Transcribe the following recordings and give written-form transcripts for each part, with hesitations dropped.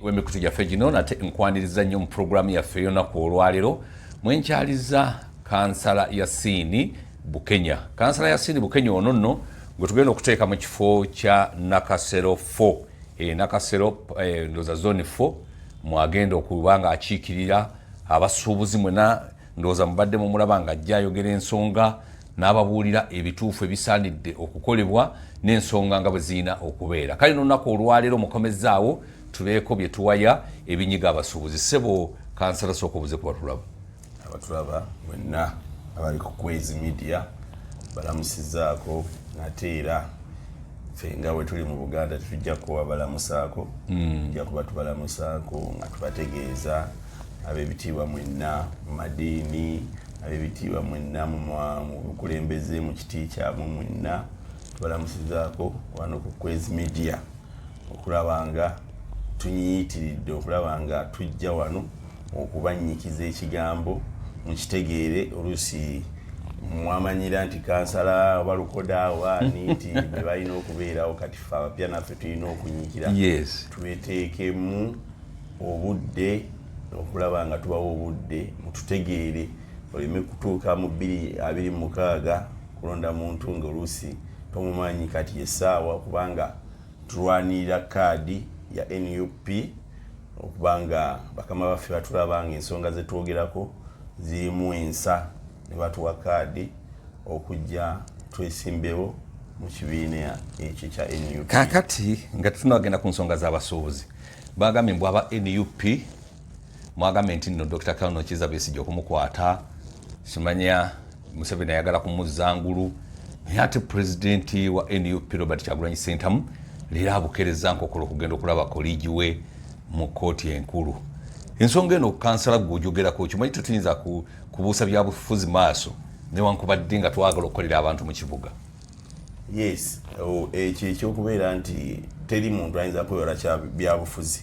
W'emikutu gyaffe gino nate nkwaniriza nnyo mu pulogulaamu yaffe ey'olunaku olwaleero mwenkyaliza Kansala Yasiini Bukenya. Kansala Yasiini Bukenya ono nno gwe tugenda okuteeka mu kifo kya Nakasero 4, Nakasero, ndowooza zone 4, mwagenda okuba nga akiikirira abasuubuzi mwena. Ndowooza mubadde mumulaba nga ajja ayogera ensonga n'ababuulira ebituufu ebisaanidde okukolebwa n'ensonga nga bwe zirina okubeera. Kale n'olunaku olwaleero mukomezaawo tubeeko bye tuwaya ebinyiga abasuubuzi. Ssebo kansala, sooka obuze ku batulaba. Abatulaba mwenna abali ku Kwezi Media, balamusizaako nate. Era ffe nga bwe tuli mu Buganda, tetujja kuba balamusaako, tujja kuba tubalamusaako nga tubategeeza ab'ebitiibwa mwenna mu madiini, ab'ebitiibwa mwenna mu bukulembeze, mu kiti kyabwe mwenna, tubalamusizaako wano ku Kwezi Media okulaba nga tunyiyitiridde okulaba nga tujja wano okubanyikiza ekigambo mukitegeere. Oluusi mwamanyira nti kansala oba lukoda oba ani nti be balina okubeerawo. Kati ffe abapya naffe tulina okunyikira, tweteekemu obudde okulaba nga tubawa obudde mututegeere, oleme kutuuka mu 2026 kulonda muntu nga oluusi tomumanyi. Kati essaawa kubanga tulwanirira kaadi ya NUP, okubanga bakama baffe batulaba nga ensonga zetwogerako zirimu ensa ne batuwa kaadi okujja twesimbewo mu kibiina ekyo kya NUP. Kakati nga tetunagenda ku nsonga z'abasuubuzi, bagambye mbu aba NUP mwagambye nti nno Dr. Colonel Kiza Besigye okumukwata, simanya Museveni ayagala kumuzza ngulu. Naye ate pulezidenti wa NUP Robert Kyagulanyi Ssentamu leero abukereza nkokola okugenda okulaba colleague we mu kkooti enkulu. Ensonga eno, kansala, gwe ojogerako, kimanyi tetuyinza kubuusa byabufuzi maaso newankubadde nga twagala okukolera abantu mu kibuga. Yes, ekyo ekyokubeera nti teri muntu ayinza kwewala kya byabufuzi,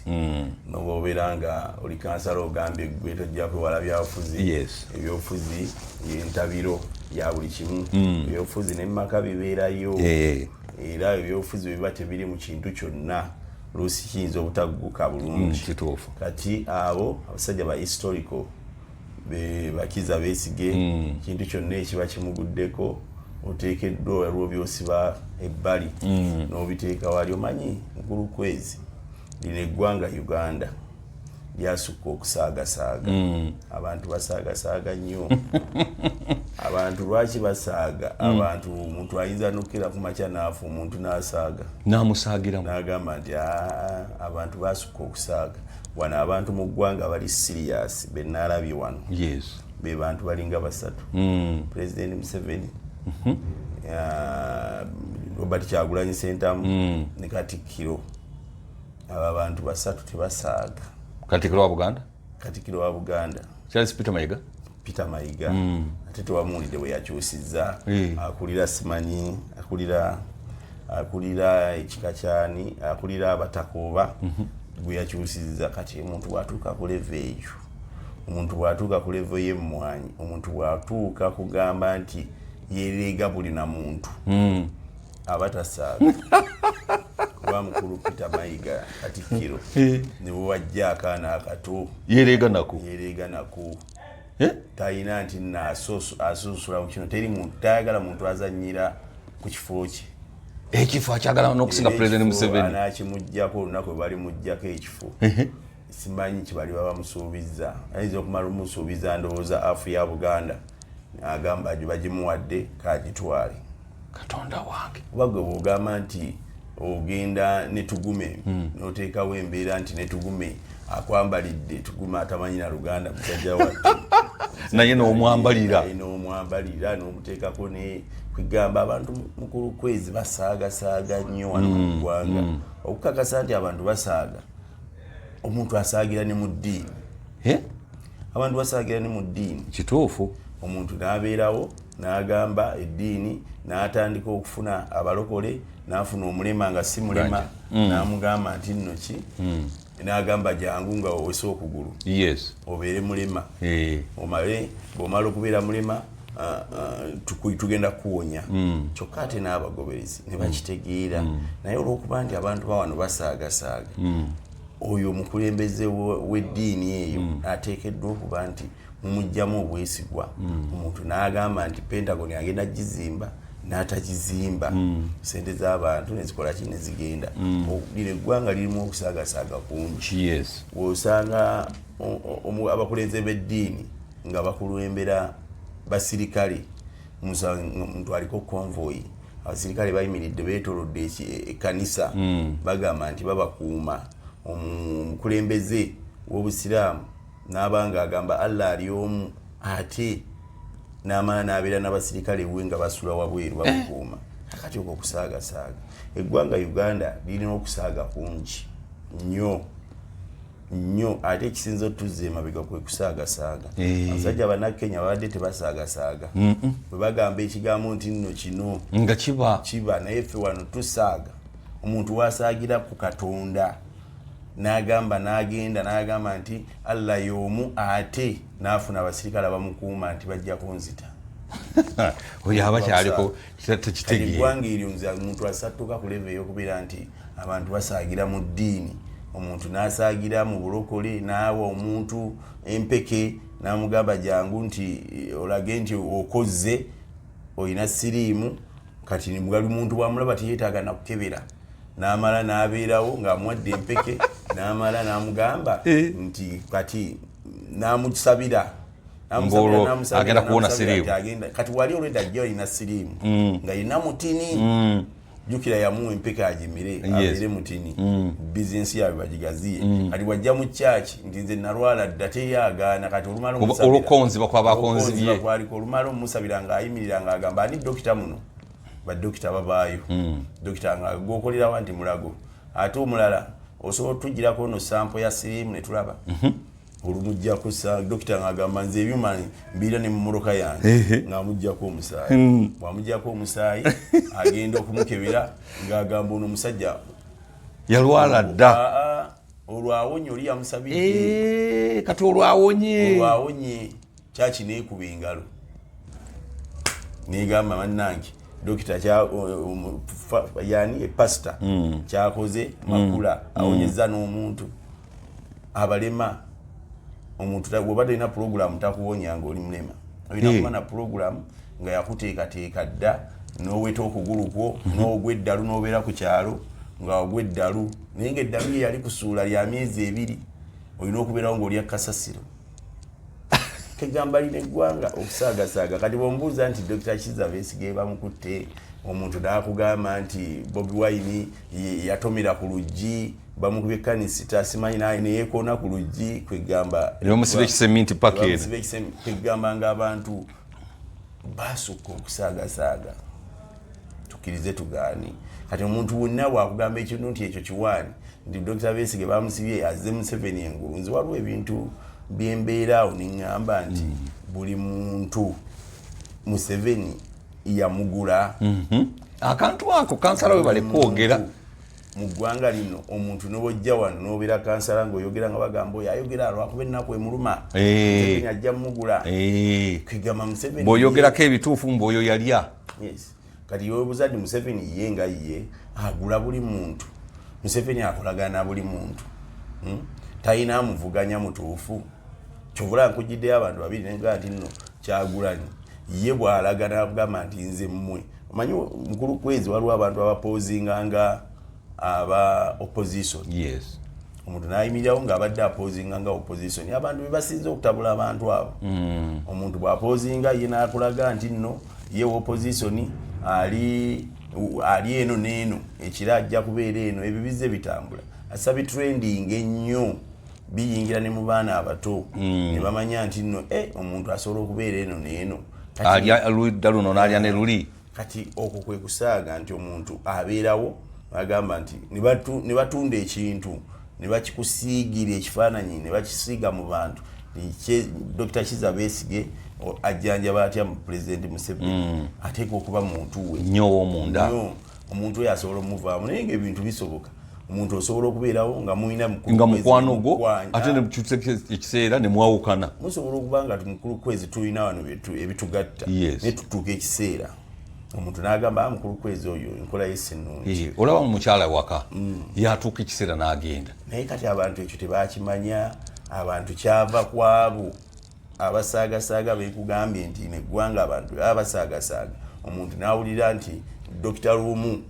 noba obeera nga oli kansala ogambye gwe tojja kwewala byabufuzi. Ebyobufuzi yentabiro ya buli kimu. Ebyobufuzi nemumaka bibeerayo. Era ebyobufuzi bwe biba tebiri mu kintu kyonna, oluusi kiyinza obutagguka bulungi. Kati abo abasajja ba historical bakiza Beesige, kintu kyonna ekiba kimuguddeko oteekeddwa waliwo byosiba ebbali n'obiteeka wali. Omanyi, mukulu Kwezi, lino eggwanga Uganda lyasukka okusaagasaaga. Abantu basaagasaaga nnyo. Abantu lwaki basaaga? Abantu, omuntu ayinza nokukera ku makya n'afa, omuntu n'asaaga. N'amusaagiramu. N'agamba nti, "Aa, abantu basukka okusaaga wano." Abantu mu ggwanga bali serious benaalabye wano be bantu balinga basatu: President Museveni, Robert Kyagulanyi Sentamu ne Katikkiro. Abo abantu basatu tebasaaga. Katikkiro wa Buganda? Katikkiro wa Buganda. Charles Peter Mayiga. Peter Mayiga, ate tewamuwulidde bwe yakyusizza akulira, simanyi akulira ekika kyani, akulira abatakooba gwe yakyusizza. Kati omuntu bw'atuuka ku level eyo, omuntu bw'atuuka ku level y'emmwanyi, omuntu bw'atuuka kugamba nti yereega buli na muntu, aba tasaaga. Kuba mukulu Peter Mayiga katikkiro, ne bwe wajja akaana akato, yereega nako. Yereega nako. Eh? Talina nti nno asunsula mu kino. Teri muntu tayagala muntu azanyira ku kifo kye. Ekifo akyagala n'okusinga Era President ekifo Museveni. Anaakimugjako olunaku lwe balimugjako ekifo, simanyi kibali baba musuubiza. Ayinza okumala omusuubiza, ndowooza afu ya Buganda, agamba gye bagimuwadde kagitwale. Katonda wange! Kuba gwe bwogamba nti ogenda ne Tugume, n'oteekawo embeera nti ne Tugume akwambalidde, Tugume atamanyi na Luganda, musajja wattu. Naye n'omwambalira. Naye n'omwambalira n'omuteekako ne kwegamba abantu. Mukulu Kwezi, basaagasaaga nnyo wano mu ggwanga. Okukakasa nti abantu basaaga, omuntu asaagira ne mu ddiini. Eh? Abantu basaagira ne mu ddiini. Omuntu n'abeerawo n'agamba eddiini, n'atandika okufuna abalokole, n'afuna omulema nga si mulema, n'amugamba nti nno ki, n'agamba jangu nga owese okugulu obeere mulema, omale bw'omala okubeera mulema, tugenda kukuwonya. Kyokka ate n'abagoberezi ne bakitegeera. Naye olw'okuba nti abantu bawano basaagasaaga. Oyo omukulembeze w'eddiini eyo ateekeddwa okuba nti mumugjamu obwesigwa. Omuntu n'agamba nti Pentagon agenda gizimba, n'atagizimba, sente z'abantu nezikola ki? Nezigenda. Lino eggwanga lirimu okusaagasaaga kungi. Wosanga abakulembeze b'eddiini nga bakulembera basirikale, omuntu aliko convoy, abasirikale bayimiridde beetolodde ekkanisa, bagamba nti babakuuma. Omukulembeze w'obusiraamu n'abanga agamba Allah ali omu, ate n'amala n'abeera n'abasirikale we nga basula wabweru bamukuuma. Kakati okwo okusaagasaaga, eggwanga Uganda lirina okusaaga kungi nnyo nnyo, ate ekisinza otuzza emabega kwe kusaagasaaga. Abasajja Bannakenya babadde tebasaagasaaga, bwe bagamba ekigambo nti nno kino nga kiba. Kiba. Naye ffe wano tusaaga. Omuntu wasaagira ku Katonda n'agamba, n'agenda n'agamba nti Allah y'omu, ate n'afuna abasirikale abamukuuma nti bajja kunzita. Oyo aba kyaliko tekitegeera. Eggwanga eryo, nze omuntu asattuka ku level ey'okubeera nti abantu basaagira mu ddiini, omuntu n'asaagira mu bulokole, n'awa omuntu empeke n'amugamba jangu nti olage nti okozze, olina siriimu. Kati buli muntu bwamulaba teyeetaaga nakukebera, n'amala n'abeerawo ng'amuwadde empeke, n'amala n'amugamba nti kati n'amusabira. Ng'olwo agenda kuwona siriimu. Kati wali olwedda ajja olina siriimu nga yina mutini. Jjukira yamuwa empeke agimire abeere mutini, bizinesi yaabwe bagigaziye. Kati wajja mu kyaki nti nze nalwala dda, teyagaana. Kati olumala omusabira- Olukonziba kwaba akonzibye. Olukonziba kwaliko. Olumala omusabira ng'ayimirira ng'agamba, "Ani dokita muno?" Badokita babaayo. Dokita nga gwokolerawa nti Mulago, ate omulala osobola otugirako ono sample ya siriimu ne tulaba. Olumugjako, dokita ng'agamba, "Nze ebyuma mbiira ne mummotoka yange," ng'amugjako omusaayi. Bw'amugjako omusaayi, agenda okumukebera ng'agamba, "Ono omusajja yalwala dda." Aa, olwo awonye oli yamusabidde. Kati olwawonye. Olwawonye, kyaki neekuba engalo negamba, "Bannange, dokita yani pasita kyakoze makula, awonyeza n'omuntu abalema." Omuntu bw'oba tolina puroguramu takuwonya nga oli mulema. Olina kuba na puroguramu nga yakuteekateeka dda, n'oweta okugulu kwo n'ogwa eddalu, n'obeera ku kyalo nga ogwa eddalu, naye nga eddalu ye yali kusuula lya myezi 2, olina okubeerawo ng'olya kasasiro. Kegamba lina eggwanga okusaagasaaga. Kati bwombuuza nti Dr Kiza Besigye bamukutte, omuntu n'akugamba nti Bobi Wine yatomera ku luggi, bamukubye kanisita, simanyi naye neyekoona ku luggi, kwegamba Ne bamusiba ekiseminti paka eno. Bamusiba kwegamba ng'abantu basukka okusaagasaaga, tukkirize tugaane. Kati omuntu wonna bwakugamba ekintu nti ekyo kiwaani, nti Dr Besigye bamusibye azze Museveni engulu, nze waliwo ebintu byembeera awo neŋŋamba nti buli muntu Museveni yamugula. Akantu ako kansala we bale kwogera. Mu ggwanga lino omuntu nobwojja wano nobeera kansala ngaoyogera nga bagamba oyo ayogera lwakuba ennaku emuluma. Museveni ajja mugula. Kwegamba Museveni Bw'oyogerako ebituufu mbw'oyo yalya. Yes. Kati yobuuza nti Museveni ye nga ye agula buli muntu? Museveni akolagana buli muntu, Talina amuvuganya mutuufu. Kyovula nkugiddeyo abantu babiri nengaa nti nno Kyagulanyi ye bw'alaga n'agamba nti nze mmwe omanyi mukulu kwezi, waliwo abantu abapozinga nga aba opposition. Omuntu nayimirirawo ng'abadde apozinga nga opposition. Abantu bebasinze okutabula abantu abo. Omuntu bw'apozinga ye n'akulaga nti nno ye opposition ali ali eno n'eno, ekiro ajja kubeera eno. Ebyo bizze bitambula, asa bitrending ennyo, biyingira ne mu baana abato ne bamanya nti nno omuntu asobola okubeera eno n'eno. Alya ludda luno n'alya ne luli. Kati okwo kwe kusaaga nti omuntu abeerawo agamba nti ne batunda ekintu ne bakikusiigira ekifaananyi ne bakisiiga mu bantu. Dr Kiza Besigye ajjanjaba atya mu Pulezidenti Museveni? Ateeka okuba muntu we nnyo ow'omunda. Nnyo. Omuntu oyo asobola omuvaamu, naye nga ebintu bisoboka. Omuntu osobola okubeerawo nga mulina mukulu nga Kwezi mukwano gwo, mukwanya. Ate ne mukyusa ekiseera ne mwawukana. Musobola okuba nga mukulu Kwezi tulina wano ebitugatta, naye tutuuka ekiseera Omuntu n'agamba, "Mukulu Kwezi oyo enkola ye si nnungi." Olaba mukyala waka yatuuka ekiseera n'agenda. Naye kati abantu ekyo tebakimanya. Abantu kyava kwabo abasaagasaaga bekugambye nti neggwanga abantu baba basaagasaaga. Omuntu n'awulira nti Dokita Lumu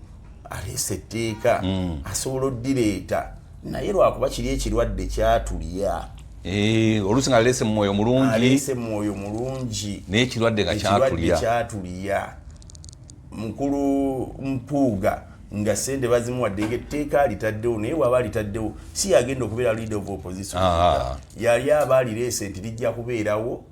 aleese etteeka, asobola oddireeta, naye lwakuba kiri ekirwadde kyatulya. Oluusi nga aleese mu mwoyo mulungi. Aleese mwoyo mulungi. Naye ekirwadde nga ekirwadde kyatulya. Kyatulya. Mukulu Mpuuga nga sente bazimuwadde nga etteeka alitaddewo, naye waba alitaddewo si yagenda okubeera leader of opposition. Yali aba alireese nti lijja kubeerawo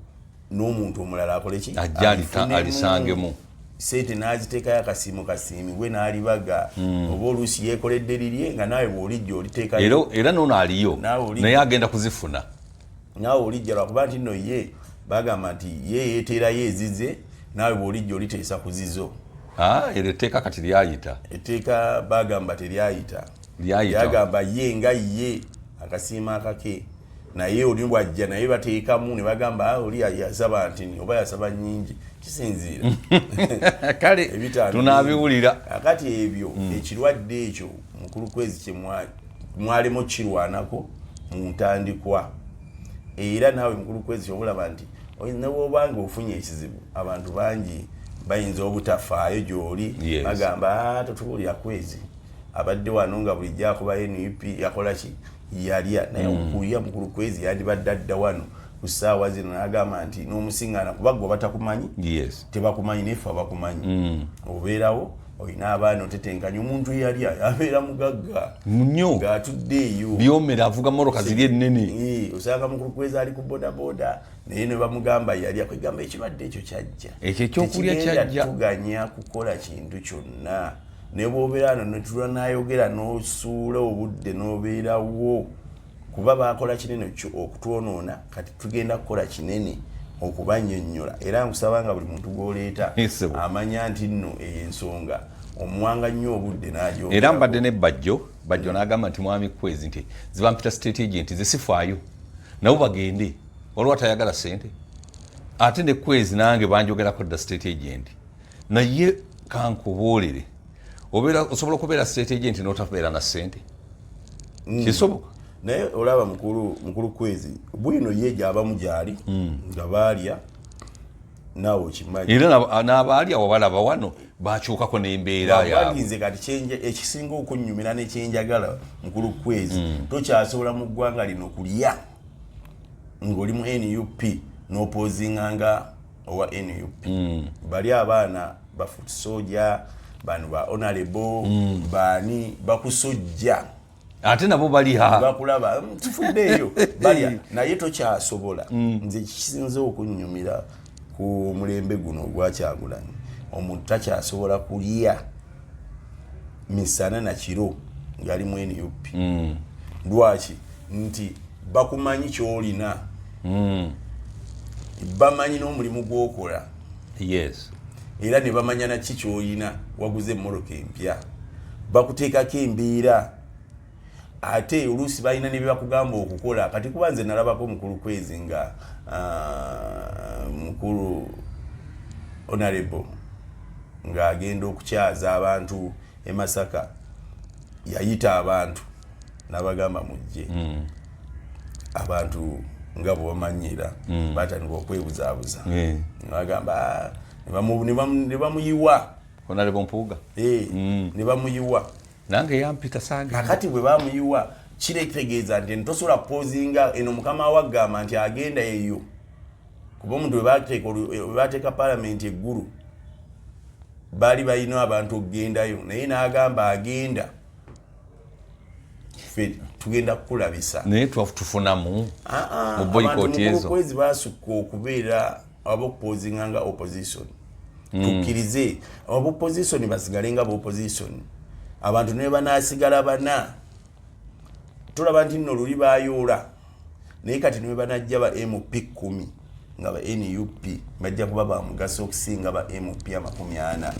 n'omuntu omulala akole ki? Ajja Alifunemu. Alisangemu. Sente n'aziteekayo, akasiimo kasiimibwe n'alibaga, oba oluusi yeekoledde lirye nga naawe bw'olijja oliteekayo. Era noono aliyo. Naawe naye agenda kuzifuna. Naawe olijja, lwakuba nti nno ye bagamba nti ye yeeteerayo ezize, naawe bw'olijja oliteesa ku zizo. Ah, eryo etteeka kati lyayita. Etteeka bagamba teryayita. Lyayita. Lyagamba ye nga ye akasiima akake, naye oli bwajja naye bateekamu ne bagamba, "Ah, oli yasaba nti oba yasaba nnyingi," kisinziira. Kale Ebitaano. Tunaabiwulira. Akati ebyo ekirwadde ekyo, mukulu Kwezi, kye mwalimu kirwanako mu ntandikwa. Era naawe mukulu Kwezi kyobulaba nti ne bwobanga ofunye ekizibu, abantu bangi bayinza obutafaayo gy'oli. Bagamba, "Ah, totubuulira Kwezi abadde wano nga bulijjo akuba NUP, yakola ki, yalya." Naye okulya, mukulu Kwezi yandibadde adda wano ku ssaawa zino n'agamba nti n'omusiŋŋaana, kuba gwe batakumanyi. Tebakumanyi, naye ffe abakumanyi. Obeerawo olina abaana, otetenkanya. Omuntu eyalya abeera mugagga. Nnyo. Ng'atudde eyo. Byomera, avuga mmotoka ziri ennene. Osanga mukulu Kwezi ali ku bodaboda, naye ne bamugamba yalya. Kwegamba ekirwadde ekyo kyajja. Ekyo ekyokulya Tekigenda kyajja. tuganya kukola kintu kyonna. Ne bwobeera ano netula nayogera n'osuula obudde n'obeerawo, kuba bakola kinene kyo okutwonoona. Kati tugenda kukola kinene okubannyonnyola. Era nkusaba nga buli muntu gw'oleeta Yes, sir. amanya nti nno eyo ensonga omuwanga nnyo obudde n'agyogera. Era mbadde ne Bajjo. Bajjo n'agamba nti, "Mwami Kwezi," nti zibampita state agent, zesifaayo nabo bagende, waliwo atayagala sente. Ate ne Kwezi nange banjogerako dda state agent, naye kankubuulire, obeera osobola okubeera state agent n'otabeera na sente, kisoboka. Naye olaba mukulu Kwezi bwino ye gyabamu gyali nga baalya, naawe okimanyi. Era n'abaali awo balaba wano bakyukako n'embeera yaabwe. Baginze kati ekisinga okunnyumira nekyenjagala, mukulu Kwezi, tokyasobola mu ggwanga lino kulya ng'oli mu NUP n'opozinga nga owa NUP. Bali abaana ba foot soldier bano, ba honorable baani, bakusojja. Ate nabo balya. Bakulaba, tufuddeeyo balya, naye tokyasobola. Nze kisinze okunnyumira ku mulembe guno ogwakyagulanyi, omuntu takyasobola kulya misana na kiro ng'ali mu NUP. Lwaki? Nti bakumanyi kyolina, bamanyi n'omulimu gwokola. Era ne bamanya naki kyolina, waguze emmotoka empya, bakuteekako embeera. Ate oluusi balina ne byebakugamba okukola. Kati kuba nze nalabako mukulu Kwezi nga mukulu honorable ng'agenda okukyaza abantu e Masaka, yayita abantu n'abagamba mujje. Abantu nga bwe bamanyira batandika okwebuzaabuza. Nebagamba, "Ah," ne bamuyiwa. Honorable Mpuuga. Ne bamuyiwa. Nange yampita sange. Kakati bwe bamuyiwa, kiretegeeza nti tosobola kupozinga eno. Mukama we agamba nti agenda eyo, kuba omuntu bwe bateeka palamenti eggulu, baali balina abantu okugendayo, naye n'agamba agenda, ffe tugenda kukulabisa. Naye tufunamu Ah, ah, mu boycott abantu ezo. mukulu Kwezi basukka okubeera abaokupozinga nga opposition. Tukkirize abopposition basigale nga boopposition. Abantu ne banaasigala bana, tulaba nti nno luli bayoola, naye kati ne banajja ba MP 10 nga ba NUP, bajja kuba ba mugaso okusinga ba MP 40.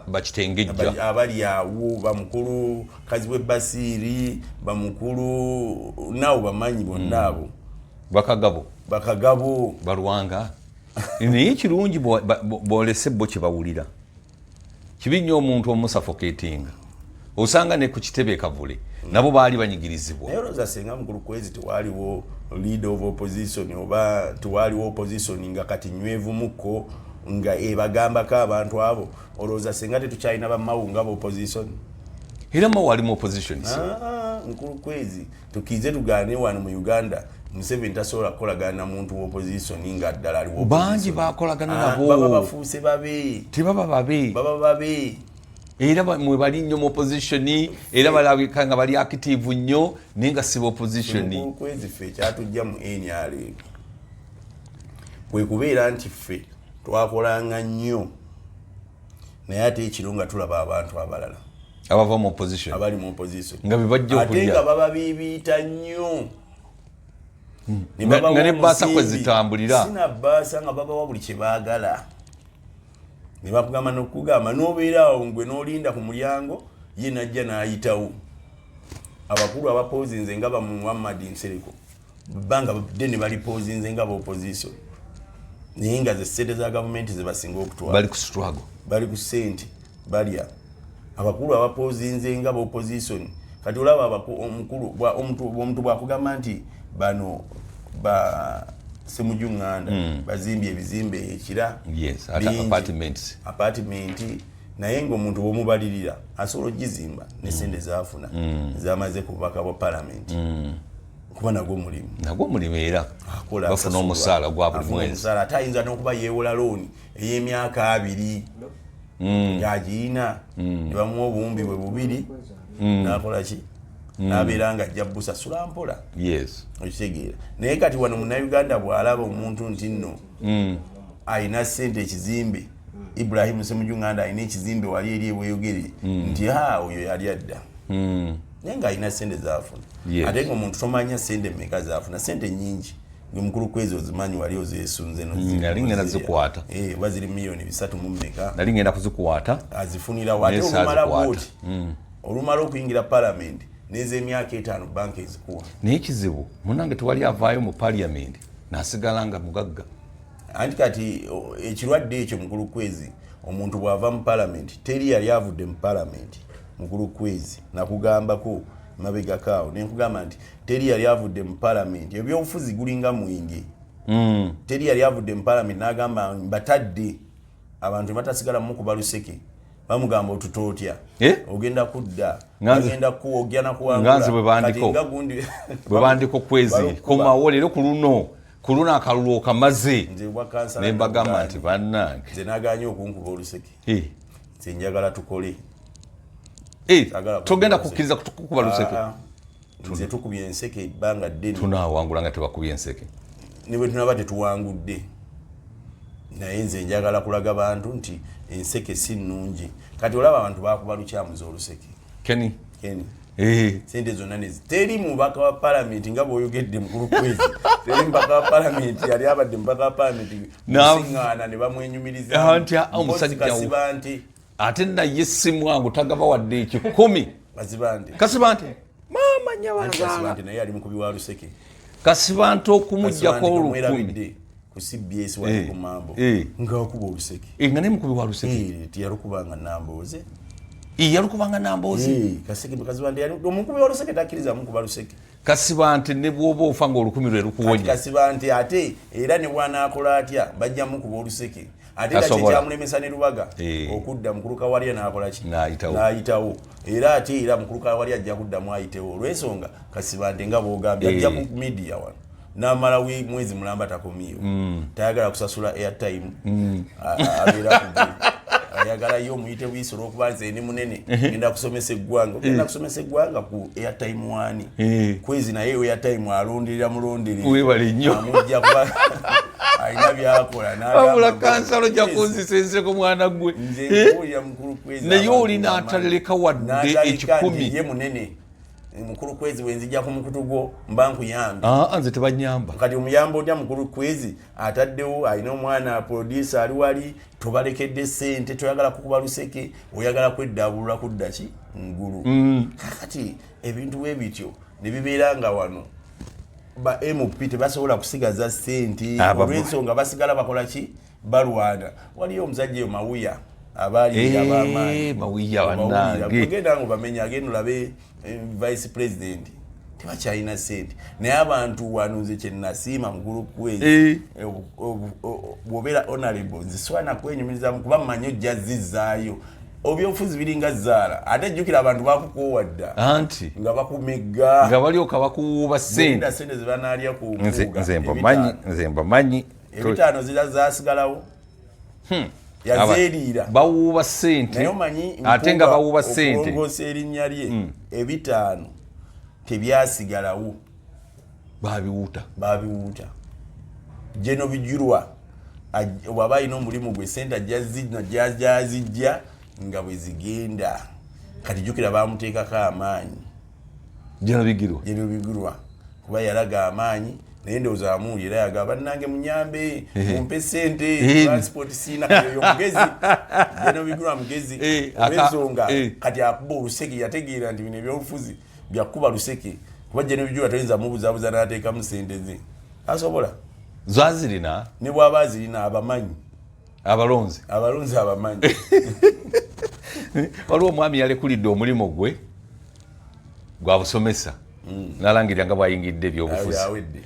Bakitengejja. Abali awo, bamukulu Kazibwe Basiiri, bamukulu naawo bamanyi bonna abo. Bakagabo. Bakagabo. Balwanga. Naye kirungi bwolese bo kye bawulira. Kibi nnyo omuntu omusuffocatinga. Osanga ne ku kitebe e Kavule nabo baali banyigirizibwa. Naye olowooza senga mukulu Kwezi tewaliwo leader of opposition oba tewaliwo opposition nga kati nywevumukko nga ebagambako abantu abo, olowooza senga tetukyalina bamawu nga opposition? Era Mao ali mu opposition si? Ah, mukulu Kwezi, tukize tugaane wano mu Uganda Museveni tasobola kukolagana na muntu wa opposition nga ddala ali wa Bangi opposition. bakolagana Ah, nabo. baba bafuuse babe. Tebaba babe. Baba babe. Era mwe bali nnyo mu opposition, era balabika nga bali active nnyo naye nga si ba opposition. Mukulu Kwezi, ffe ekyatujja mu NRM kwe kubeera nti ffe twakolanga nnyo, naye ate ekiro nga tulaba abantu abalala abava mu opposition abali mu opposition nga be bajja ate okulya. Nga baba bibiita nnyo. Ne babawa Nga ne bbaasa kwe omusimbi. zitambulira. Sina bbaasa, nga babawa buli kye baagala ne bakugamba nokugamba n'obeera awo ngwe n'olinda ku mulyango, ye najja n'ayitawo. Abakulu abapozinze nga ba Muhammad Nsereko banga dde ne balipozinze nga ba opposition, naye nga ze ssente za gavumenti ze basinga okutwala. Bali ku struggle. Bali ku ssente balya. Abakulu abapozinze nga ba opposition, kati olaba omukulu omuntu bwakugamba nti bano ba Semuju Nganda bazimbye ebizimbe ekira Yes, ate bingi. apartments. Apartment, naye ngaomuntu bwomubalirira asobola ogizimba ne sente zafuna zamaze ku bubaka bwa palamenti, kuba nagwo mulimu. Nagwo mulimu era Akola, bafuna asasulwa. omusaala gwa buli Afuna mwezi. omusaala, ate ayinza n'okuba yeewola looni ey'emyaka 20 ng'agiyina, ne bamuwa obuwumbi bwe bubiri, n'akola ki, n'abeera nga ajja busasula mpola. Okitegeera? Naye kati wano Munnayuganda bw'alaba omuntu nti nno alina ssente, ekizimbe, Ibrahimu Semuju Nganda alina ekizimbe wali eri ebweyogere, nti ha, oyo yali adda, naye ng'alina ssente zaafuna. Ate ngaomuntu tomanya ssente mmeka zaafuna, ssente nyingi gwe mukulu Kwezi ozimanyi, wali ozeesunze. Nali ngenda zikwata. Oba ziri miliyoni 3 mu mmeka. Nali ngenda kuzikwata. Azifunirawo ate Naye olumala saazikwata. bwoti olumala okuyingira palamenti n'ez'emyaka 5 banka ezikuwa. Naye ekizibu munange tewali avaayo mu parliament nasigala nga mugagga. Anti kati ekirwadde ekyo mukulu Kwezi, omuntu bw'ava mu palamenti, teri yali avudde mu palamenti. Mukulu Kwezi, nakugambako mabegakaawo nenkugamba nti teri yali avudde mu palamenti, ebyobufuzi gulinga mwenge. Teri yali avudde mu palamenti n'agamba mbatadde abantu ne batasigala mukuba luseke, bamugamba otuta otya? Eh? Ogenda kudda, Nga bagenda kuwogya nga nze bwe bandiko. Kati nga gundi Bwe bandiko Kwezi, Balukuba. komawo leero ku luno akalulu okamaze. Nze bwa kansala Ne mbagamba naganye. nti bannange. Nze naganye okunkuba oluseke. Nze njagala tukole. Sagala Togenda kukuba. Kukkiriza kukuba luseke? Ah, ah. Nze tukubye enseke ebbanga ddene. Tunaawangula nga tebakubye enseke. Ne bwe tunaba tetuwangudde, naye nze njagala kulaga bantu nti enseke si nnungi. Kati olaba abantu bakuba lukyamuza oluseke. Keni. Keni. Sente zonna nezi teri mubaka wa palamenti, nga bw'oyogedde mukulu Kwezi, teri mubaka wa palamenti yali abadde mubaka wa palamenti kusiŋŋaana ne bamwenyumiriza. Ah, nti, ah, omusajja Kasiba nti Ate naye si mwangu, tagaba wadde 100. Kasiba nti Kasiba nti maama Anti Kasiba nyabazaala. nti naye ali mukubi wa luseke. Kasiba nti okumugjako 1000. Mwerabidde ku CBS wali ku Mambo ngaakuba oluseke. Nga naye mukubi wa luseke. Tiyalukubanga Nambooze. Yalukubanga Nambooze. Kaseke Kasiba nti omukubi wa luseke takkiriza mukuba luseke. Kasiba nti ne bw'oba ofa nga 1000 lwe lukuwonya. Kasiba nti ate era ne bwanaakola atya, bajja mukuba oluseke, ate era Tasobola. kyekyamulemesa ne Lubaga okudda. Mukulu Kawalya n'akola ki? N'ayitawo. N'ayitawo. Era ate era mukulu Kawalya ajja kuddamu ayitewo olw'ensonga Kasiba nti nga bwogambye ajja ku media wano n'amala mwezi mulamba takomyewo. Tayagala kusasula airtime. Abeera ku ayagala ye omuyite buyisi olwokuba nze ndi munene, ngenda kusomesa eggwanga. Ogenda kusomesa eggwanga ku airtime wani? Kwezi naye airtime alonderera mulonderere. Weebale nnyo. Amujja kuba alina byakola n'agamba Wabula nti, kansala ojja "Kwezi, kunzisa enseko mwana gwe. nze nkuwulira mukulu Kwezi." Naye Abantu olina bamanyi. ataleka wadde N'ataleka 100. nti ye munene. Mukulu Kwezi, bwenzijja ku mukutu gwo mba nkuyambye. Aa, nze tebanyamba. Kati omuyamba otya mukulu Kwezi? Ataddewo alina omwana producer ali wali, tobalekedde sente, toyagala kukuba luseke, oyagala kweddabulula kudda ki ngulu. Kakati ebintu bwe bityo ne bibeera nga wano. Ba MP tebasobola kusigaza sente olw'ensonga basigala bakola ki? Balwana. Waliyo omusajja eyo Mawuya, abaali eh, abamaanyi. Mawuya bannange. Ogenda nga bamenya, agenda olabe eh, vice president tebakyalina sente. Naye abantu wano, nze kyenasiima, mukulu kwezi, eh. bwobeera honorable, nze swana kwenyumirizamu kuba mmanyi ojja zizzaayo. Ebyobufuzi biringa zaala, ate jjukira abantu bakukoowa dda. Anti nga bakumegga, nga balyoka bakuwuuba sente, sente zebanaalya ku Nze mbamanyi, nze mbamanyi. Ebitaano zira zasigalawo. Yazeeriira. Bawuuba sente. Naye omanyi, ate nga bawuuba sente. Okulongoosa erinnya lye, ebitaano tebyasigalawo. Babiwuuta. Babiwuuta. Jeno Bijurwa bw'aba alina omulimu gwe, sente ajja gyazijja nga bwe zigenda. Kati jjukira bamuteekako amaanyi. Jeno Bigirwa. Jeno Bigirwa, kuba yalaga amaanyi, naye ndowooza amuwuli era yagamba, "Bannange, munyambe, mumpe sente, transport siina." Kati oyo mugezi, Jeno Bigirwa mugezi olw'ensonga kati akuba oluseke. Yategeera nti bino ebyobufuzi byakuba luseke, kuba Jeno Bigirwa toyinza mubuzabuza n'ateekamu sente ze asobola. Zazirina. Ne bw'aba azirina, abamanyi. Abalonzi. Abalonzi abamanyi. Waliwo omwami yalekulidde omulimu gwe gwa busomesa, nalangirira nga bwayingidde ebyobufuzi. Awedde.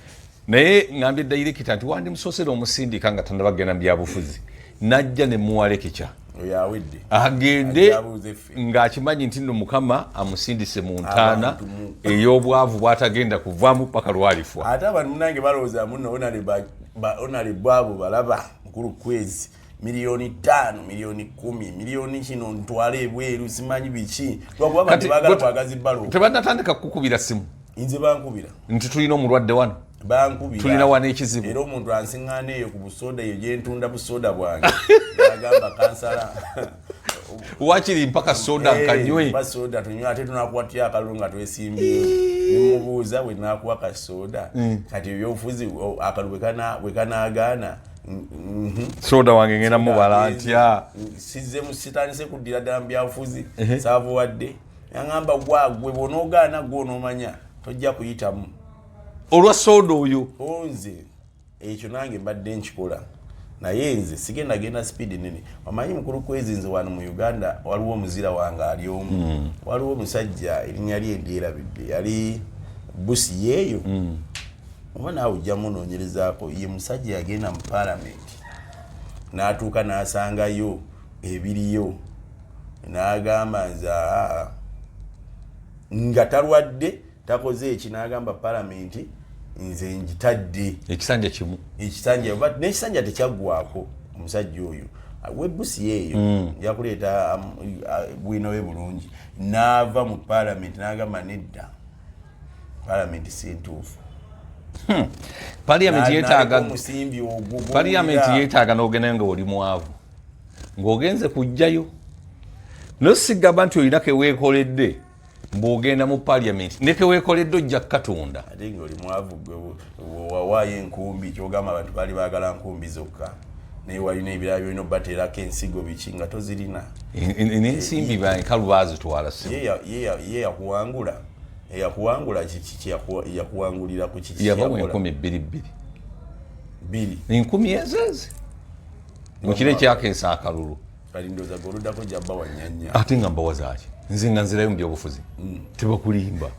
Naye ngambye dayirekita nti wandimusoosera omusindika nga tanaba kugenda mu byabufuzi, najja ne muwa lecture. Oyo awedde. Agende. Ajja ffe. Ng'akimanyi nti nno Mukama amusindise mu ntaana Abantu ey'obwavu bw'atagenda kuvaamu paka lwalifa. Ate abantu munange balowooza muno honorable abo balaba mukulu kwezi 5 miliyoni, 10 miliyoni, miliyoni kino ntwale ebweru, simanyi biki, lwakuba abantu Kati baagala bwagazi balo. Tebannatandika kukukubira simu? Nze bankubira. Nti tulina omulwadde wano? Bankubira. Tulina wano ekizibu. Era omuntu ansiŋŋaana eyo ku busoda, eyo gyentunda busoda bwange, agamba, "Kansala, wakiri mpaka soda nkanywe." Mpa soda tunywe, ate tunakuwa tutya akalulu nga twesimbyewo? Nimubuuza bwe nakuwa kasoda. Kati ebyobufuzi akalulu bwe kanaagaana, Soda wange ngenda mubala ntya? Sizemu, sitandise kuddira ddala mu byabufuzi, saavuwadde. Yaŋamba, "Gwagwe bw'onoogaana, gwe onoomanya tojja kuyitamu." Olwa soda oyo. Nze ekyo nange mbadde nkikola, naye nze sigenda genda speed nene. Omanyi mukulu kwezi, nze wano mu Uganda waliwo omuzira wange ali omu. Waliwo omusajja, erinnya lye ndyerabidde, yali busi yeeyo, oba naawe ojja munoonyerezaako. Ye musajja yagenda mu palamenti n'atuuka n'asangayo ebiriyo, n'agamba, "Nze aa," nga talwadde, takoze eki, n'agamba, "Palamenti nze ngitadde." Ekisanja kimu. Ekisanja, but n'ekisanja tekyaggwako. Omusajja oyo webusi eyo nja kuleeta bwino we bulungi. N'ava mu palamenti n'agamba, "Nedda, palamenti si ntuufu." Parliament yeetaaga N'aleka omusimbi ogwo Parliament gw'owulira. yeetaaga n'ogenda nga oli mwavu, ng'ogenze kujjayo, naye sigamba nti olina keweekoledde mbw'ogenda mu parliament, ne keweekoledde ojja kukatunda. Ate nga oli mwavu gwe wawaayo enkumbi, kyogamba abantu baali baagala nkumbi zokka, naye walina ebirala byolina obateerako ensigo biki nga tozirina. N'ensimbi enkalu baazitwala si Ye yakuwangula, eyakuwangula kiki yakuwangulira ku kiki? Yabawa Kyeyakola? 2000. Bbiri. Enkumi ezeezi mu kiro ekyakeesa akalulu. Kati ndowooza gwe oluddako jabba wanyanya. Ate nga mbawa zaaki nze nga nzirayo mu byobufuzi? Tebakulimba.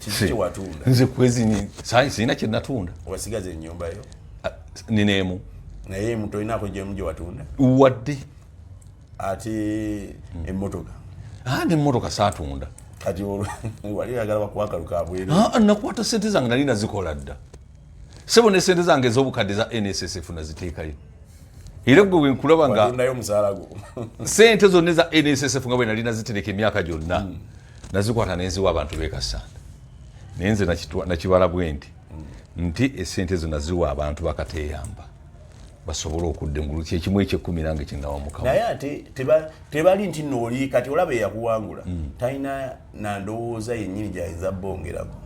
Kiki kyewatunda? Nze kwezi sirina kye natunda. Wasigaza ennyumba yo? Ah, nina emu. Naye emu tolinako gyemu gye watunda? Wadde. Ate emmotoka? Ah, nemmotoka saatunda. Kati olwo wali oyagala bakuwa akalu kabweru? Ah, nakwata sente zange, nali nazikola dda sebo, ne sente zange ez'obukadde za NSSF naziteekayo, era gwe bwenkulaba nga watundayo omusaala gwo. Sente zonna eza NSSF nga bwe nali nazitereka emyaka gyonna, nazikwata nenziwa abantu bekasanda. Naye nze nakibala bwe nti nti esente ezo naziwa abantu bakateyamba basobole okudda engulu, kyekimu ekyekkumi nange kyenawa Mukama. Naye ate tebali nti nno oli kati olaba eyakuwangula talina nandowooza yennyini gyayinza bongerako.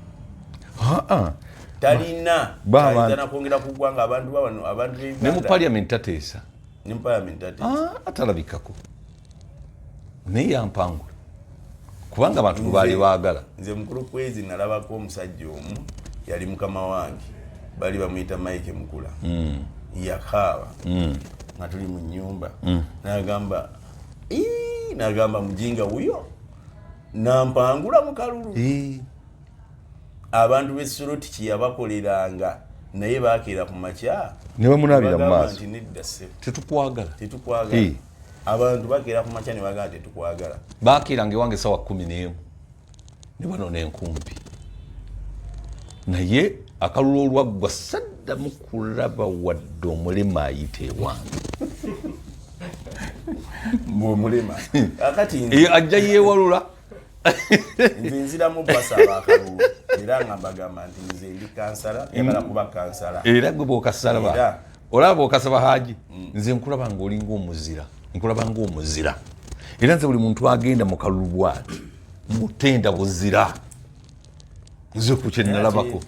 Ah, Talina Ba kyayinza nakwongera ku ggwanga, abantu babano, abantu ne mu b'Uganda. Parliament tateesa. Ne mu parliament ate? Ah, atalabikako, naye yampangula kubanga abantu bwe baali baagala. Nze mukulu kwezi nalabako omusajja omu. Yali mukama wange, bali bamuyita Mike Mukula. Yakaaba nga tuli mu nyumba, nagamba, "Ii," nagamba, "Mujinga wuyo nampangula mu kalulu." Abantu b'e Soroti kyeyabakoleranga, naye bakeera ku makya Ne bamunaabira mu bagamba maaso. nti nedda ssebo, tetukwagala. Tetukwagala. Abantu bakeera ku makya ne bagamba tetukwagala. Bakiiranga ewange sawa 11 ne banona enkumbi, naye akalulu olwaggwa saddamu kulaba wadde omulema ayita ewange. Mbwomulema akati nze Ajja yeewalula. Nze nziramu basaba akalulu, era nga mbagamba nti nze ndi kansala, njagala kuba kansala. Era gwe bwokasalaba Era. Olaba bwokasaba, Haji, nze nkulaba ngaolinga omuzira, nkulaba ngaomuzira. Era nze buli muntu agenda mu kalulu bwati mutenda buzira, nze ku kyenalabako.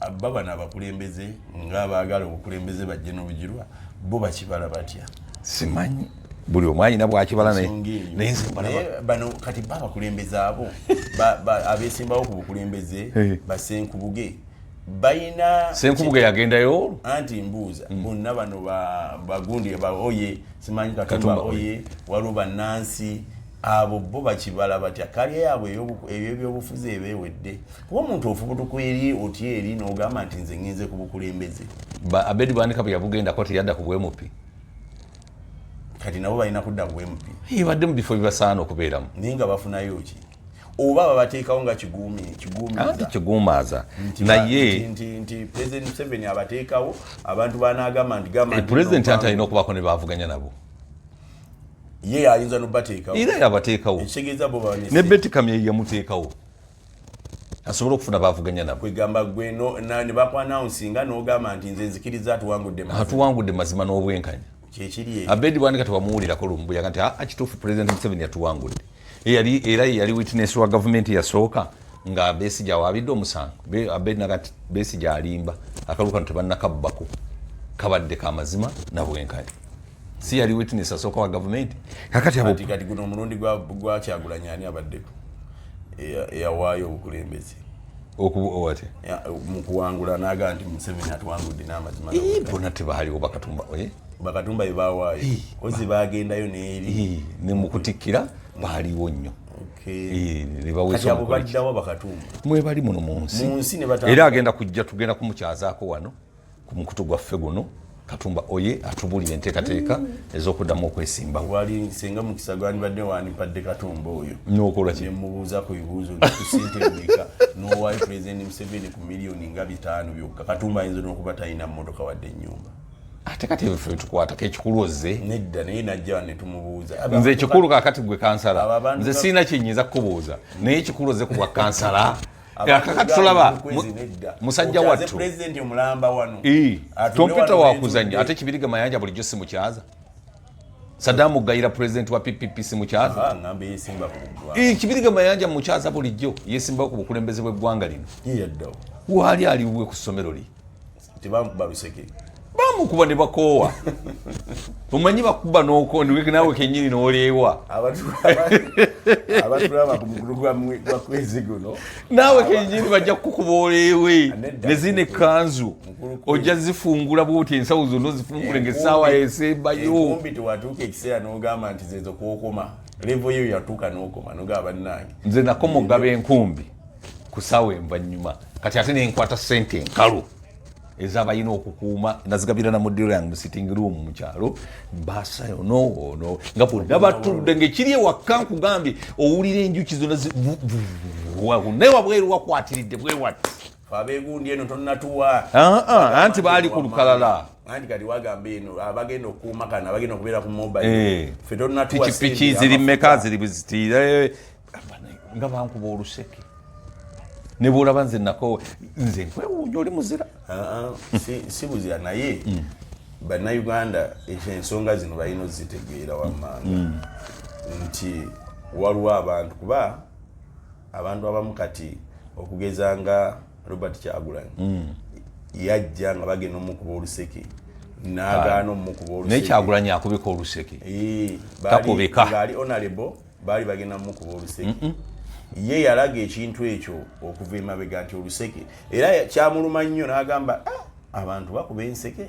Ate, bano abakulembeze ngaabaagala obukulembeze bajje n'obugirwa, bo bakibala batya? Simanyi, buli omu ayina bwakibala, naye Ensonga eyo. Naye nze mbalaba. Naye bano kati ba abakulembeze abo abeesimbawo ku bukulembeze, basenkubuge bayina Senkubuge yagendayo olwo. Anti mbuuza, bonna bano bagundi ba oye, simanyi Katumba. Katumba. Oye, waliwo bannansi abo, bo bakibala batya kalya yaabwe ey'ebyobufuzi ebeewedde? Kuba omuntu ofubutuka eri otya eri n'ogamba nti nze ngenze ku bukulembeze? Abedi Bwanika bwe yabugendako teyadda ku bwemupi? Kati nabo balina kudda ku bwemupi? Badde mu bifo bibasaana okubeeramu. Naye nga bafunayo ki? Oba babateekawo nga Anti kiguumiza? Kiguumaaza, naye nti President Museveni abateekawo, abantu banagamba nti gamba nti Pulezidenti no, anti alina okubaako ne bavuganya nabo. Ye ayinza nobateekawo? Era yabateekawo. Ekitegeeza bo baba Ne Betty Kamya yamuteekawo asobole okufuna bavuganya nabo. Kwegamba gwe ne bakwanawunsinga n'ogamba nti nze nzikiriza atuwangudde mazima. Atuwangudde mazima n'obwenkanya. Kyekiri ekyo. Abedi Bwanika tewamuwulirako lumbuyaga nti "Ah, kituufu, President Museveni yatuwangudde"? Era ye yali witness wa gavumenti yasooka nga Besigye awaabidde omusango. Abedi naga nti Besigye alimba, akalulu kano tebannakabbako, kabadde ka mazima na bwenkanya. Si yali witness asooka wa gavumenti? Kakati abo Kati guno omulundi gwa Kyagulanyi, ani abaddeko eyawaayo obukulembeze? Owate? Mu kuwangula n'agamba nti Museveni atuwangudde n'amazima. Bonna tebaaliwo, Bakatumba, eh? Bakatumba be bawaayo kozi bagendayo n'eri. Ne mu kutikkira baaliwo nnyo. Ne baweesa Kati abo omukolo. Baddawa Bakatumba? Mwebali muno mu nsi. Mu nsi ne batambula. Era agenda kujja, tugenda kumukyazaako wano ku mukutu gwaffe guno. Katumba oye atubuulira enteekateeka ez'okuddamu okwesimbawo. Wali senga mukisa gwandibadde wandimpadde Katumba oyo. N'okola ki? Nemubuuza ku bibuuzo nti ku sente mmeka n'owaayo Pulezidenti Museveni ku miliyoni nga 500 byokka? Katumba ayinza n'okuba talina mmotoka wadde ennyumba. Ate kati ebyo ffe tukwatako, ekikulu ozze. Nedda, naye najja wano ne tumubuuza. Nze ekikulu kakati gwe kansala. Abo abantu Nze sirina kyenyinza kukubuuza, naye ekikulu ozze ku bwa kansala. Abantu Kakati tulaba Kwezi nedda. Musajja Okyaze wattu. Pulezidenti omulamba wano. Atudde Tompita wano wakuzanya. n'entudde. Ate Kibiriga Mayanja bulijjo simukyaza, Sadamu Gayira pulezidenti wa PPP simukyaza. Ah, ngamba yesimba ku ggwanga. Kibiriga Mayanja mukyaza bulijjo, yesimbawo ku bukulembeze bw'eggwanga lino. Ye yaddawo? Waali aliwe ku ssomero lye. Tebamukuba luseke? Bamukuba ne bakoowa. Omanyi bakuba n'oko naawe kenyini n'oleewa. Abatulaba ku mukulu gwa kwezi guno. Naawe kenyini bajja kukukuba oleewe. Nedda. Ne zina ekkanzu Mukulu Kwezi. Ojja zifungula bwoti, ensawo zonna ozifungule ngaessaawa esembayo. Enkumbi tewatuuka ekiseera n'ogamba nti zezo kwokoma level yo yatuuka n'okoma nogaba bannange? Nze nakoma okugaba enkumbi ku ssaawa envannyuma. Kati ate nenkwata sente enkalu ezabalina okukuuma, nazigabira na muddiro yange mu sitting room mu kyalo, basayo ono nga bonna batudde ngaekiri ewaka. Nkugambye, owulira enjuki zonna naye wabweru wakwatiridde bwewati. Abegundi eno tonnatuwa. Ah, ah, anti baali ku lukalala. Anti kati wagamba eno abagenda okukuuma kano, abagenda okubeera ku mobile, ffe tonnatuwa Pikipiki sente ziri mmeka? amafuta. Ziri bweziti nga bankuba oluseke ne bwolaba nze nako nze nkwewuunya, oli muzira. Ah, ah, si buzira, naye Bannayuganda ekyo ensonga zino balina ozitegeera wammanga nti waliwo abantu, kuba abantu abamu kati okugeza nga Robert Kyagulanyi yajja nga bagenda omukuba oluseke n'agaana omukuba Naye oluseke. Kyagulanyi akubika oluseke? Eh, Takubika. Ngaali honorable, baali bagenda mukuba oluseke. Ye yalaga ekintu ekyo okuva emabega nti oluseke, era kyamuluma nnyo n'agamba, "Ah, abantu bakuba enseke."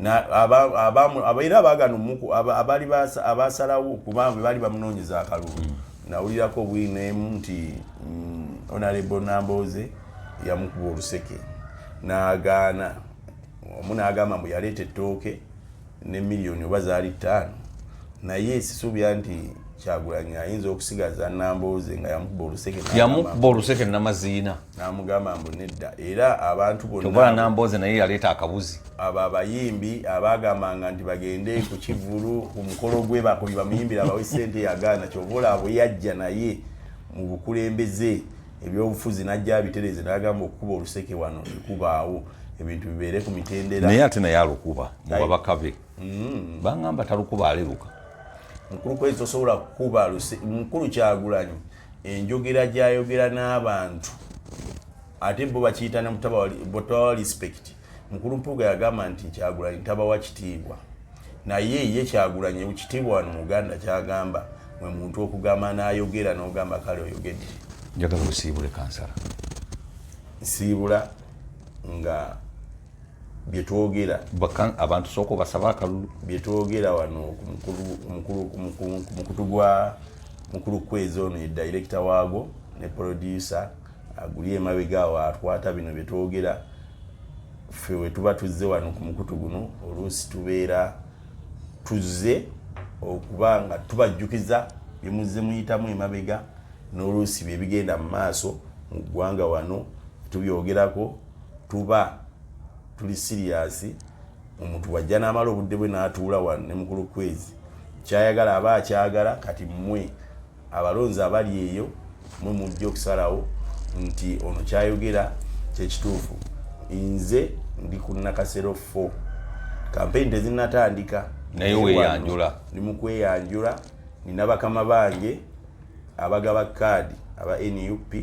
Era abaagana abaali abasalawo, kubanga bwe baali bamunoonyeza akalulu, nawulirako bwino emu nti Honorable Nambooze yamukuba oluseke n'agaana. Omu n'agamba mbu yaleeta ettooke ne miliyoni oba zaali 5, naye sisuubira nti Kyagulanyi ayinza okusigaza Nambooze nga yamukuba oluseke. Yamukuba oluseke namaziina. N'amugamba mbu nedda, era abantu bonna Nambooze naye yaleeta akabuzi. Abo abayimbi abagambanga nti bagende ku kivulu ku mukolo gwe bakubi bamuyimbira abawe sente, yagaana. Kyova olaba bwe yajja naye mu bukulembeze, ebyobufuzi najja abitereze, n'agamba okukuba oluseke wano tekubaawo, ebintu bibeere ku mitendera. Naye ate naye alukuba mu babaka be. Bangamba talukuba, aleruka. Mukulu Kwezi tosobola kukuba. Mukulu Kyagulanyi enjogera gyayogera n'abantu, ate bo bakiyita butabawa respect. Mukulu Mpuuga yagamba nti Kyagulanyi tabawa kitiibwa, naye ye Kyagulanyi kitiibwa wano mu Uganda kyagamba mwe muntu okugamba n'ayogera n'ogamba kale oyogedde. Njagala osiibule, kansala. Nsiibula nga byetwogera. Abantu sooka obasaba akalulu. Byetwogera wano ku mukutu gwa Mukulu Kwezi, ono ye director waagwo ne producer aguli emabega awo akwata bino byetwogera. Ffe we tuba tuzze wano ku mukutu guno, oluusi tubeera tuzze okuba nga tubajjukiza byemuzze muyitamu emabega, n'oluusi byebigenda mu maaso mu ggwanga wano tubyogerako. Tuba tuli serious. Omuntu wajja n'amala obudde bwe n'atuula wano ne Mukulu Kwezi, kyayagala aba akyagala. Kati mmwe abalonzi abali eyo, mwe mujja okusalawo nti ono kyayogera kyekituufu. Nze ndi ku Nakasero 4, kampeyini tezinnatandika. Naye weeyanjula. Ndi mu kweyanjula. Nina bakama bange abagaba kaadi aba NUP,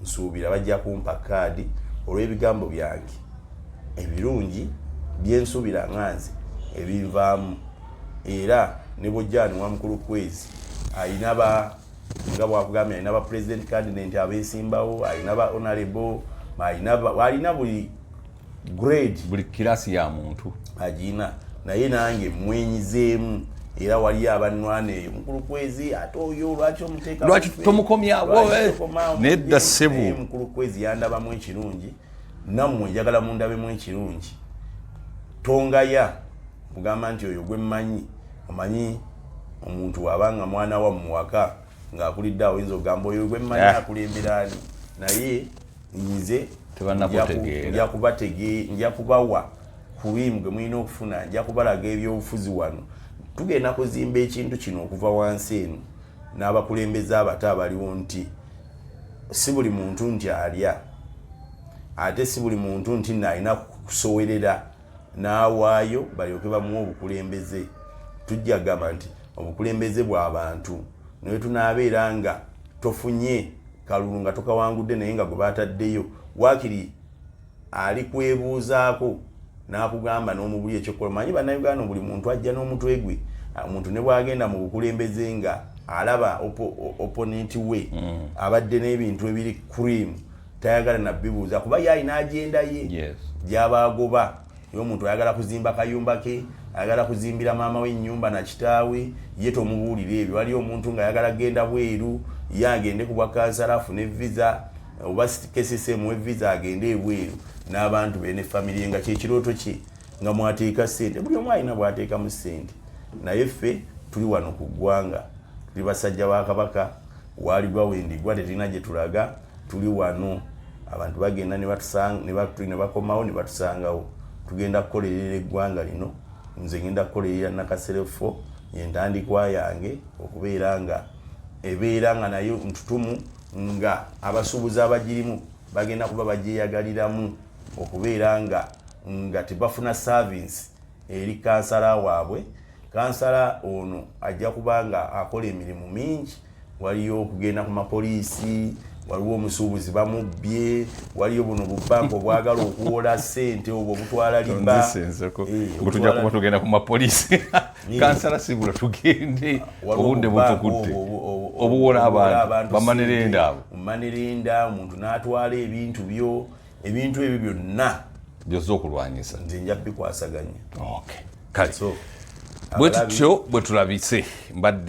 nsuubira bajja kumpa kaadi olw'ebigambo byange ebirungi byensuubira nga nze ebinvaamu. Era ne bwojjani wa Mukulu Kwezi, ayina ba nga bwakugambye, alina ba president candidate abeesimbawo, alina ba honorable, alina buli grade. Buli kirasi ya muntu. Agina. Naye nange mwenyizeemu, era waliyo abannwana eyo, Mukulu Kwezi ate oyo lwaki omuteeka? Lwaki tomukomyawo? Nedda ssebo. Mukulu Kwezi yandabamu ekirungi, nammwe njagala mundabemu ekirungi. Tongaya kugamba nti oyo gwe mmanyi. Omanyi omuntu wabanga mwana wa muwaka ng'akulidde awo, oyinza okugamba oyo gwe mmanyi akulembera ani, naye nze nja kubawa cream gwe mulina okufuna, nja kubalaga ebyobufuzi wano. Tugenda kuzimba ekintu kino okuva wansi eno n'abakulembeze abato abaliwo, nti si buli muntu nti alya, ate si buli muntu nti nno alina kusowerera n'awaayo balyoke bamuwa obukulembeze. Tujja gamba nti obukulembeze bw'abantu, naye tunaabeera nga tofunye kalulu nga tokawangudde, naye nga gwe bataddeyo waakiri ali kwebuuzaako n'akugamba n'omubuli ekyokukola. Manyi Bannayuganda, buli muntu ajja n'omutwe gwe. Omuntu ne bwagenda mu bukulembeze nga alaba opponent we abadde n'ebintu ebiri cream, tayagala nabibuuza kuba ye alina agenda ye gyaba agoba. Ye omuntu ayagala kuzimba kayumba ke, ayagala kuzimbira maama we ennyumba na kitaawe, ye tomubuulira ebyo. Waliyo omuntu ng'ayagala kugenda bweru, ye agende ku bwa kansala afune visa oba KCCM we visa, agende ebweru n'abantu be ne family, nga kyekirooto kye, nga mwateeka ssente. Buli omu alina bw'ateekamu ssente, naye ffe tuli wano ku ggwanga, tuli basajja ba Kabaka. Waaligwa wendigwa, tetulina gye tulaga, tuli wano. Abantu bagenda ne bakomawo ne batusangawo. Tugenda kukolerera eggwanga lino. Nze ngenda kukolerera Nakasero 4, yentandikwa yange okubeera nga ebeera nga nayo ntutumu, nga abasuubuzi abagirimu bagenda kuba bagyeyagaliramu okubeera nga tebafuna service eri kansala waabwe. Kansala ono ajja kuba nga akola emirimu mingi. Waliyo okugenda ku mapoliisi, waliwo omusuubuzi bamubbye, waliyo buno bubanka obwagala okuwola ssente, obwo butwala riba. Tujja kuba tugenda ku mapoliisi. Kansala sibula, tugende, obudde butukutte. Obuwola abantu, bamanerenda abo. Bamanirenda omuntu n'atwala ebintu byo, ebintu ebyo byonna byozza okulwanyisa. Nze nja bikwasaganya. Okay. Kale So bwe abalabi- tutyo bwe tulabise mbadde.